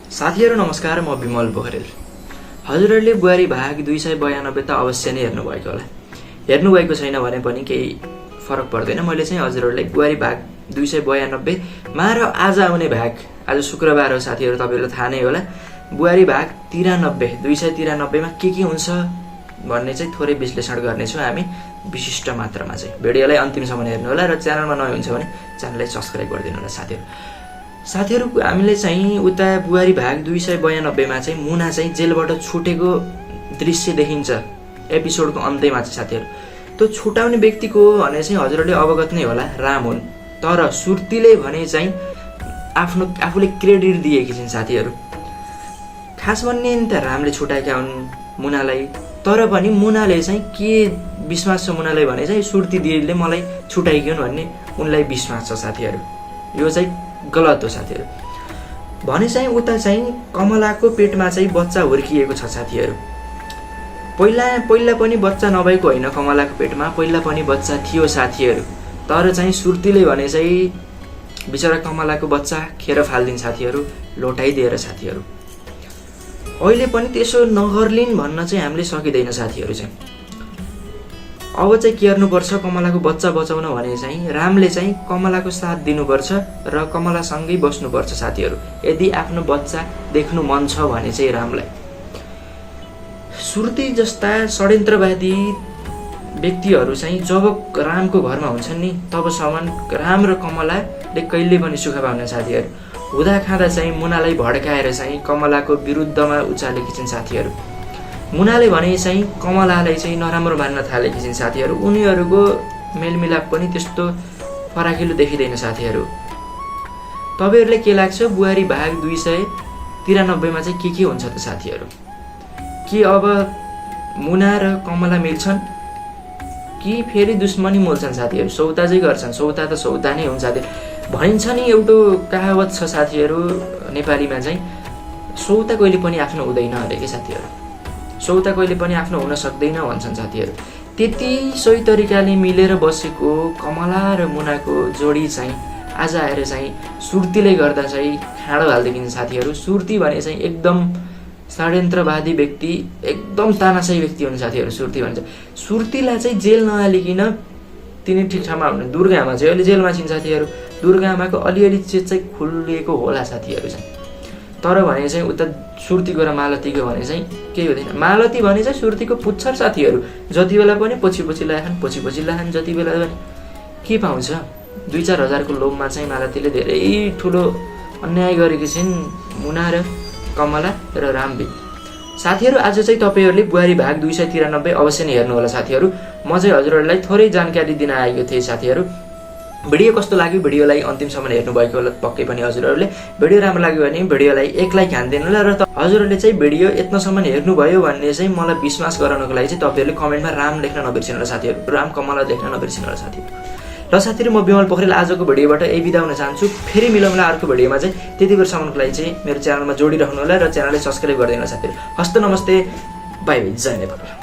साथीहरु नमस्कार, म विमल पोखरेल। हजुरहरूले बुहारी भाग 292 त अवश्य नै हेर्नु भएको होला। हेर्नु भएको छैन भने पनि केही फरक पर्दैन। मैले चाहिँ हजुरहरूलाई बुहारी भाग 292 मा र आज आउने भाग, आज शुक्रबार हो साथीहरु, तपाईहरुलाई थाहा नै होला, बुहारी भाग 293 मा के हुन्छ भन्ने चाहिँ थोरै विश्लेषण गर्नेछौँ हामी विशिष्ट मात्रामा चाहिँ। भिडियोलाई अन्तिमसम्म हेर्नु होला र च्यानलमा नयाँ हुन्छ भने च्यानललाई सब्स्क्राइब गरिदिनु होला साथीहरु। हामीले चाहिँ उता बुहारी भाग 292 मा चाहिँ मुना चाहिँ जेलबाट छुटेको दृश्य देखिन्छ एपिसोडको अन्त्यमा चाहिँ साथीहरु। त्यो छुटाउने व्यक्तिको भने चाहिँ हजुरहरूले अवगत नै होला, राम हुन्। तर सुर्तीले भने चाहिँ आफूले क्रेडिट दिएकी छिन् साथीहरु। खास भन्ने त रामले छुटाएका हुन् मुनालाई, तर पनि मुनाले चाहिँ के विश्वास छ मुनालाई भने चाहिँ सुर्ती दिदीले मलाई छुटाएकी हुन् भन्ने उनलाई विश्वास छ साथीहरु। यो चाहिँ गलत हो साथीहरु। भने चाहिँ उता चाहिँ कमलाको पेटमा चाहिँ बच्चा हुर्किएको छ साथीहरु। पहिला पनि बच्चा नभएको होइन, कमलाको पेटमा पहिला पनि बच्चा थियो साथीहरु। तर चाहिँ सुर्तीले भने चाहिँ बिचरा कमलाको बच्चा खेर फाल्दिन् साथीहरु, लोटाइदिएर साथीहरु। अहिले पनि त्यसो नगर्लिन् भन्न चाहिँ हामीले सकिदैन साथीहरु। चाहिँ अब चाहिँ के गर्नुपर्छ, कमलाको बच्चा बचाउन भने चाहिँ रामले चाहिँ कमलाको साथ दिनुपर्छ र कमलासँगै बस्नुपर्छ साथीहरु। यदि आफ्नो बच्चा देख्नु मन छ भने चाहिँ रामलाई। सुर्ती जस्ता षड्यन्त्रवादी व्यक्तिहरु चाहिँ जब रामको घरमा हुन्छन् नि, तबसम्म राम र कमलाले कहिले पनि सुख पाउन साथीहरु। हुँदा खाँदा चाहिँ मुनालाई भड्काएर चाहिँ कमलाको विरुद्धमा उचालेकी छिन् साथीहरु। मुनाले भने चाहिँ कमलालाई चाहिँ नराम्रो मान्न थालेकी छिन् साथीहरु। उनीहरुको मेलमिलाप पनि त्यस्तो फराकिलो देखिँदैन साथीहरु। तपाईहरुले के लाग्छ बुहारी भाग 293 मा चाहिँ के हुन्छ त साथीहरु? के अब मुना र कमला मिल्छन् कि फेरि दुश्मनी मोल्छन् साथीहरु? सौता चाहिँ गर्छन्, सौता त सौता नै हुन्छ साथीहरु। भनिन्छ नि एउटा कहावत छ साथीहरु नेपालीमा चाहिँ, सौता कहिले पनि आफ्नो हुँदैन अरे के साथीहरु। सौता कहिले पनि आफ्नो हुन सक्दैन भन्छन् साथीहरु। त्यति सही तरिकाले मिलेर बसेको कमला र मुनाको जोडी चाहिँ आज आएर चाहिँ सुर्तीले गर्दा चाहिँ खाडो हाल्दिन्छ साथीहरु। सुर्ती भने चाहिँ एकदम षड्यन्त्रवादी व्यक्ति, एकदम तानाशाही व्यक्ति हुन् साथीहरु सुर्ती भन्छ। सुर्तीलाई चाहिँ जेल नहालिकन तिनी ठिक ठाउँमा हुने दुर्गामा चाहिँ अहिले जेलमा छिन् साथीहरु। दुर्गामाको अलिअलि चेत चाहिँ खुलिएको होला साथीहरु चाहिँ। तर भने चाहिँ उता सुर्तीको र मालतीको भने चाहिँ केही हुँदैन। मालती भने चाहिँ सुर्तीको पुच्छर साथीहरु। जति बेला पनि पछि लाखन्, जति बेला पनि के पाउँछ। 2-4 हजारको लोभमा चाहिँ मालतीले धेरै ठुलो अन्याय गरेकी छिन् मुना र कमला र रामबीच साथीहरु। आज चाहिँ तपाईहरुले बुहारी भाग 293 अवश्य नै हेर्नु होला साथीहरु। म चाहिँ हजुरहरुलाई थोरै जानकारी दिन आएको थिएँ साथीहरु। भिडियो कस्तो लाग्यो भिडियोलाई अन्तिमसम्म हेर्नु भएको होला पक्कै पनि हजुरहरुले। भिडियो राम्रो लाग्यो भने भिडियोलाई एक लाइक हान्दिनु होला र हजुरहरुले चाहिँ भिडियो यत्नसम्म हेर्नुभयो भन्ने चाहिँ मलाई विश्वास गराउनको लागि चाहिँ तपाईहरुले कमेन्टमा राम लेख्न नबिर्सिनु होला साथीहरु। राम कमला लेख्न नबिर्सिनु होला साथीहरु। र साथीहरु, म विमल पोखरेल आजको भिडियोबाट यही बिदा हुन चाहन्छु। फेरि मिलौँला अर्को भिडियोमा चाहिँ। त्यतिबेरसम्मको लागि चाहिँ मेरो च्यानलमा जोडिराख्नु होला र च्यानललाई सब्स्क्राइब गरिदिनु होला साथीहरु। हस्त नमस्ते, बाइ बाइ, जय नेपाल।